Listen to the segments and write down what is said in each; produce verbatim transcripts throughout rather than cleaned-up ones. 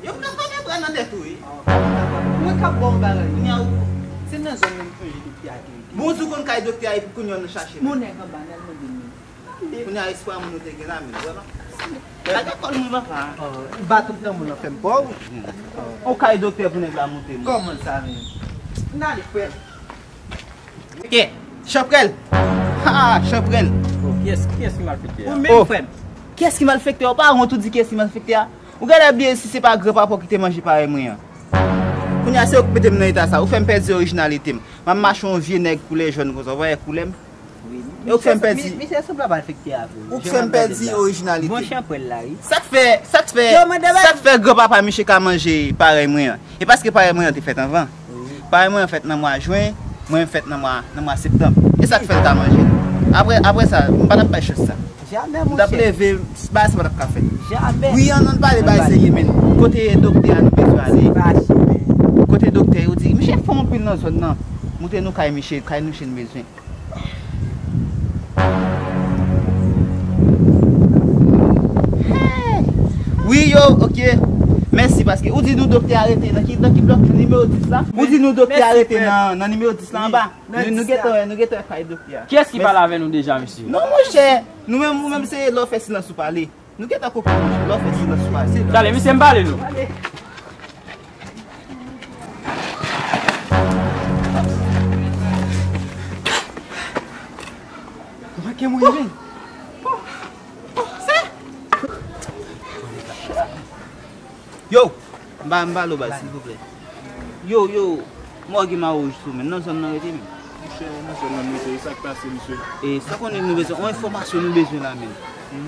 Yo ka fè bra nan tèt ou, wi. Mwen ka ba w bagay. Kounye a ou. Se nan zòn nan m sonje doktè a te rete. Bon, ou konn kay doktè a epi kounye a w nan chache. Mon nèg anba, n al mande l menm. Kounye a espwa moun ou te gen la, men, vrèman. Gade kòl moun papa. Bat tout nan moun nan fè m pa w. Ou kay doktè pou nèg la moute moun. Kòman sa menm? N ale, frè m. Ok, Chanprèl. Ha, Chanprèl. Oh, kiyès, kiyès ki malfektè a? Ou menm, frè m. Kiyès ki malfektè a? Ou pa wont ou di kiyès ki malfektè a? Ou genlè bliye si se pa gran papa w ki te manje parèy mwen an. Kounye a se ou k mete m nan eta sa. Ou fè m pèdi orijinalite m. M ap mache yon vye nèg koulè jòn konsa. Ou pa wè koulè m? E ou k fè m pèdi. Misye sanble malfektè a vre. Ou k fè m pèdi orijinalite m. Bon Chanprèl la, wi. Sa k fè, sa k fè, sa k fè gran papa misye ka manje parèy mwen an? E paske parèy mwen an te fèt anvan. Parèy mwen an fèt nan mwa jen, mwen menm fèt nan mwa, nan mwa septanm. E sa k fè l ka manje l. Apre, apre sa, m pa t ap bay chans sa. Jamè, monchè. M t ap leve, bagay sa pa t ap ka fèt. Jamè. Wi, an, ann pale bay serye, men. Kote doktè a nou bezwen ale? Kote doktè yo di, misye fò anpil nan zòn nan. Moute nou kay misye, kay misye nou bezwen. Hey! Wi, yo, ok. Mèsi, paske ou di nou doktè a rete nan ki, nan ki blòk, nimewo dis la? Ou di nou doktè a rete nan, nan nimewo dis la anba. Nou, nou gentan wè, nou gentan wè kay doktè a. Kiyès ki pale avè nou deja, mesye? Non, monchè. Nou menm, ou menm, se lè w fè silans ou pale. Nou gentan konprann, monchè. Lè w fè silans ou pale, se lè w. Tande, mesye, m pale nou. Ale. Manke mwen vin. Yo, m ba, m ba lo baz, silvouplè. Yo, yo, mò gen mawouj sou men, nan zòn nan rete men. Monchè, nan zòn nan m rete, e sa k pase, misye? E sa konnen nou bezwen, yon enfòmasyon nou bezwen la men.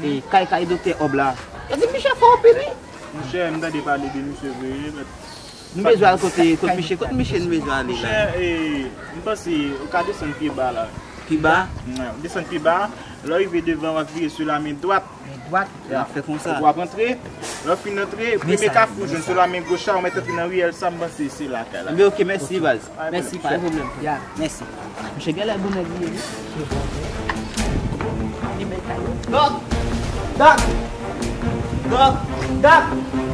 E kay, kay doktè Òb la. Yo di misye fò anpil, wi. Monchè, m tande pale de misye vre, wi, men. Nou bezwen al kote, kote misye, kote misye nou bezwen ale la? Monchè, e, m panse, ou ka desann pi ba la. Pi ba? Wi, desann pi ba. Lè w rive devan, w ap vire sou la men dwat. Men dwat. N ap fè konsa. W ap antre. Lè w fin antre, premye kafou w jwenn sou la men goch la, w mèt antre nan riyèl sa, m panse se lakay la. Ebyen, ok, mèsi, baz. Mèsi, pa gen pwoblèm. Ya, mèsi. Misye genlè bon nèg li ye, wi. Dòk! Dòk! Dòk! Dòk!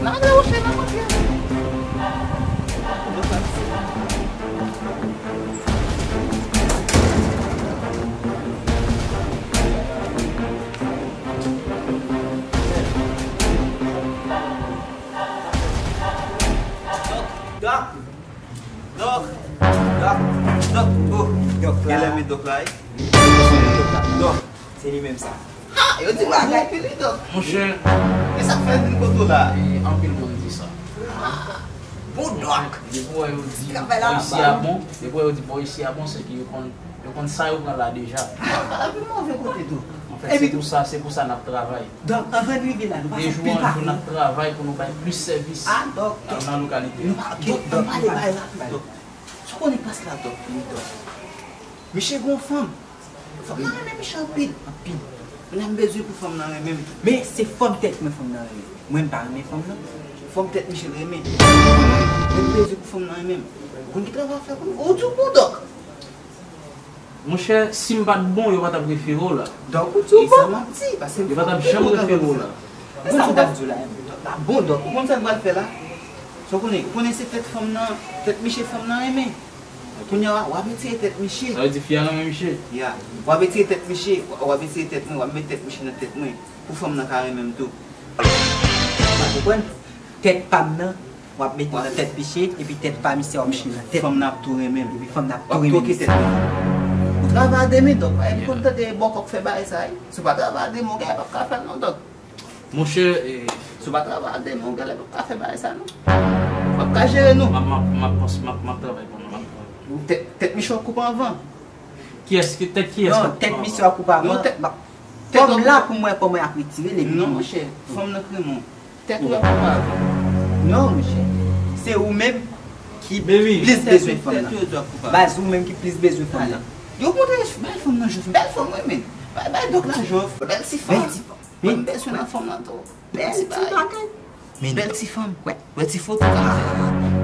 Lage wouche nan pòt la. Dòk! Dòk! Dòk! Dòk! Oh! Dòk la. Genlè met dòk la, wi. Dòk! Se li menm sa. Ha! Yo di bagay anpil, wi, dòk. Monchè. E sa k fè l vin kote w la? E, anpil moun di sa. Bon dòk! Depi w wè yo di bò isi a bon, depi w wè yo di bò isi a bon, se ke yo konn Yo konn sa yo pran la deja. Anpil move kote tou. Anfèt, se pou sa, se pou sa n ap travay. Dòk, anvan n rive la, nou pase anpil pafè. De jou an jou, n ap travay pou nou bay plis sèvis nan lokalite a. Dòk, ann pale bay la. Dòk, sa w konnen pase la, dòk, wi, dòk. Misye gon fanm. Fanm nan renmen misye anpil, anpil. Kounye a m bezwen pou fanm nan renmen m. Men se fanm tèt mwen fanm nan renmen. Mwen m pa renmen fanm nan. Fanm tèt misye l renmen. Mwen m bezwen pou fanm nan renmen m. Ou konn ki travay w ap fè pou nou? Ou di w bon, dòk. Monchè, si m pa t bon, yo pa t ap refere w la. Donk, ou di w bon. E sa m ap di, paske m fè anpil bon travay pou sa. Yo pa t ap janm refere w la. E sa m t ap di w la, la bon, dòk, ou konn sa n pral fè la? Sa w konnen, ou konnen se tèt fanm nan, tèt misye fanm nan renmen. Kounye a, w ap etire tèt misye. Sa vle di fi a renmen misye? Ya. W ap etire tèt misye, w ap etire tèt mwen, w ap met tèt misye nan tèt mwen. Pou fanm nan ka renmen m tou. Ou pa konprann? Tèt pa m nan, w ap mete nan tèt misye, epi tèt pa misye w ap mete nan tèt. Fanm nan ap tou renmen m. Epi fanm nan ap tou renmen misye. W ap twoke tèt mwen. Ou travay a de men, dòk. Epi konn tande bòkòk fè bagay sa, wi. Si w pa travay a de men, yon gay p ap ka fè l non, dòk. Monchè, e, si w pa travay a de men, yon gay p ap ka fè bagay sa non. W ap ka jere nou. M ap, m ap, m ap pans-, m ap, m ap travay pou nou, m ap travay. Tèt, tèt misye w ap koupe anvan. Kiyès ki, tèt kiyès k ap koupe anvan? Non, tèt misye w ap koupe anvan. Non, tèt, tèt fanm la pou mwen, kòman y ap retire l epi. Non, monchè, fanm nan k renmen w. Tèt ou y ap koupe avan. Non, monchè. Se ou menm ki plis bezwen fanm nan. Baz, ou menm ki plis bezwen fanm nan. Yo montre bay fanm nan jòf. Bèl fanm, wi, men. Bay, bay dòk la jòf. Bèl ti fanm. Bèl ti fanm. Mwen m bezwen nan fanm nan tou. Bèl ti bagay. Bèl ti fanm. Wè, wè ti foto.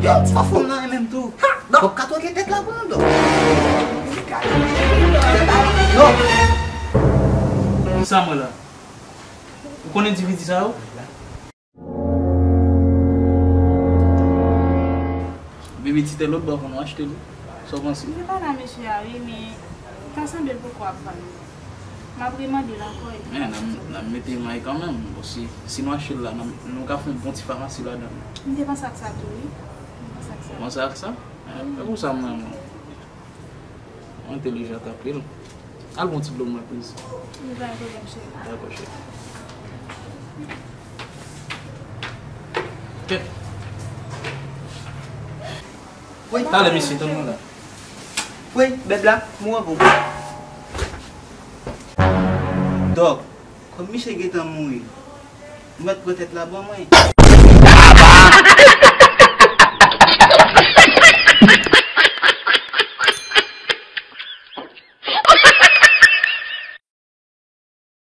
Yo, ti fanm nan renmen m tou. Bon, ka twoke tèt la pou nou, dòk. Non. Kisa mwen la? Ou konn endividi sa yo? Pitit lòt bò pou nou achte l. Sa w panse? M te pale a mesye a, wi, men ta sanble l poko ap pale. M ap remande l ankò, epi... Men, n ap, n ap mete may kanmenm. Bon, si, si nou achte l la, n ap, nou ka fè yon bon ti famasi ladan l. M te panse ak sa tou, wi. M te panse ak sa. Ou panse ak sa? E pou sa m renmen w. Ou entèlijan tanpri l. Al bon ti dlo mwen, please. Li pa gen pwoblèm, cheri. Dakò, cheri. Kèt. Talè, mesye, tann mwen la. Woy, bèb la, mwen pou. Dòk, kòm misye gentan mouri, ou mèt pran tèt la ban mwen.